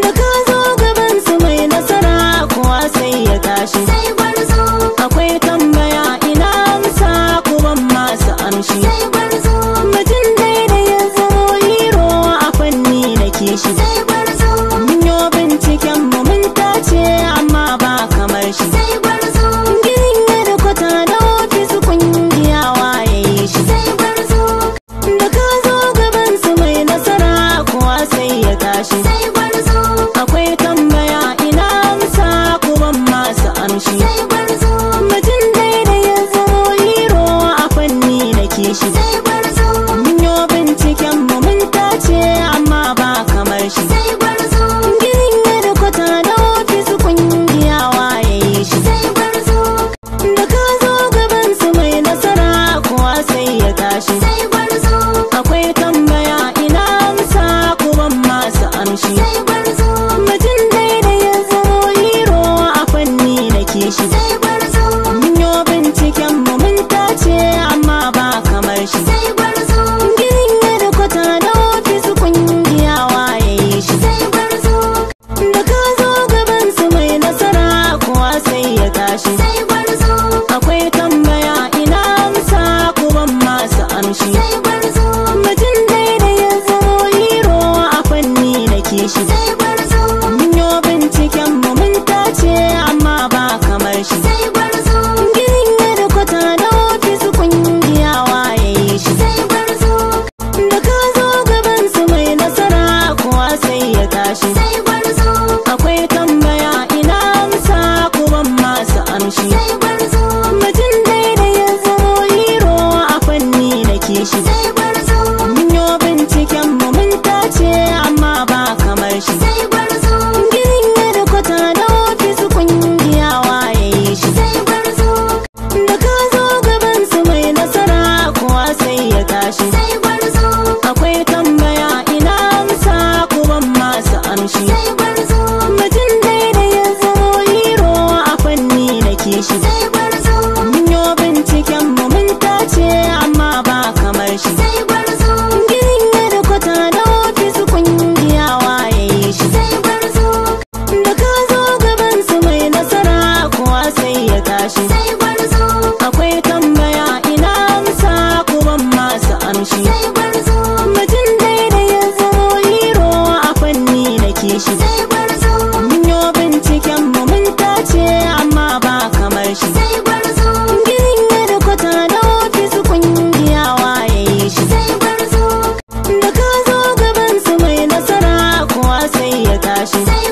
Da ka zo gaban su mai nasara kuwa sai ya tashi. Sai gwarzo. Akwai tambaya ina amsa kuban masu amshi. Sai gwarzo. Mutum dai da ya zamo hero a fanni na kishi. Sai gwarzo. Mun yo binciken mu mun tace amma ba kamar shi. Sai gwarzo. Ginin yadda da ofis kungiya waye shi. Sai gwarzo. Da ka zo gaban su mai nasara kuwa sai ya tashi. Sai gwarzo. Akwai tambaya ina amsa kuban masu amshi. Sai gwarzo. Mutum dai da ya zamo hero a fanni na kishi. Sai gwarzo. Mun yo binciken mu mun tace amma ba kamar shi. Sai gwarzo. Ginin yadda da ofis kungiya waye shi. Sai gwarzo. Da ka zo gaban su mai nasara kuwa sai ya tashi. Sai gwarzo. Akwai tambaya ina amsa kuban masu amshi. Sai gwarzo. Mutum dai da ya zamo hero a fanni na kishi. Sai gwarzo. Mun yo binciken mu mun tace amma ba kamar shi. Sai gwarzo. Ginin yadda da ofis kungiya waye shi. Sai gwarzo. Da ka zo gaban su mai nasara kuwa sai ya tashi. Sai gwarzo. Akwai tambaya ina amsa kuban masu amshi. Sai gwarzo. Mutum dai da ya zamo hero a fanni na kishi. Sai gwarzo. Mun yo binciken mu mun tace amma ba kamar shi. Sai gwarzo. Ginin yadda da ofis kungiya waye shi. Sai gwarzo. Da ka zo gaban su mai nasara kuwa sai ya tashi. Sai gwarzo. Akwai tambaya ina amsa kuban masu amshi. Sai gwarzo. Mutum dai da ya zamo hero a fanni na kishi. Sai gwarzo. Mun yo binciken mu mun tace amma ba kamar shi. Sai gwarzo. Ginin yadda da ofis kungiya waye shi. Sai gwarzo. Da ka zo gaban su mai nasara kuwa sai ya tashi. Sai gwarzo. Akwai tambaya ina amsa kuban masu amshi. Sai gwarzo. Mutum dai da ya zamo hero a fanni na kishi. Sai gwarzo. Mun yo binciken mu mun tace amma ba kamar shi. Sai gwarzo. Ginin yadda da ofis kungiya waye shi. Sai gwarzo. Da ka zo gaban su mai nasara kuwa sai ya tashi. Sai gwarzo. Akwai tambaya ina amsa kuban masu amshi. Sai gwarzo. Mutum dai da ya zamo hero a fanni na kishi. Sai gwarzo. Mun yo binciken mu mun tace amma ba kamar shi. Sai gwarzo. Ginin yadda da ofis kungiya waye shi. Sai gwarzo. Da ka zo gaban su mai nasara kuwa sai ya tashi. Sai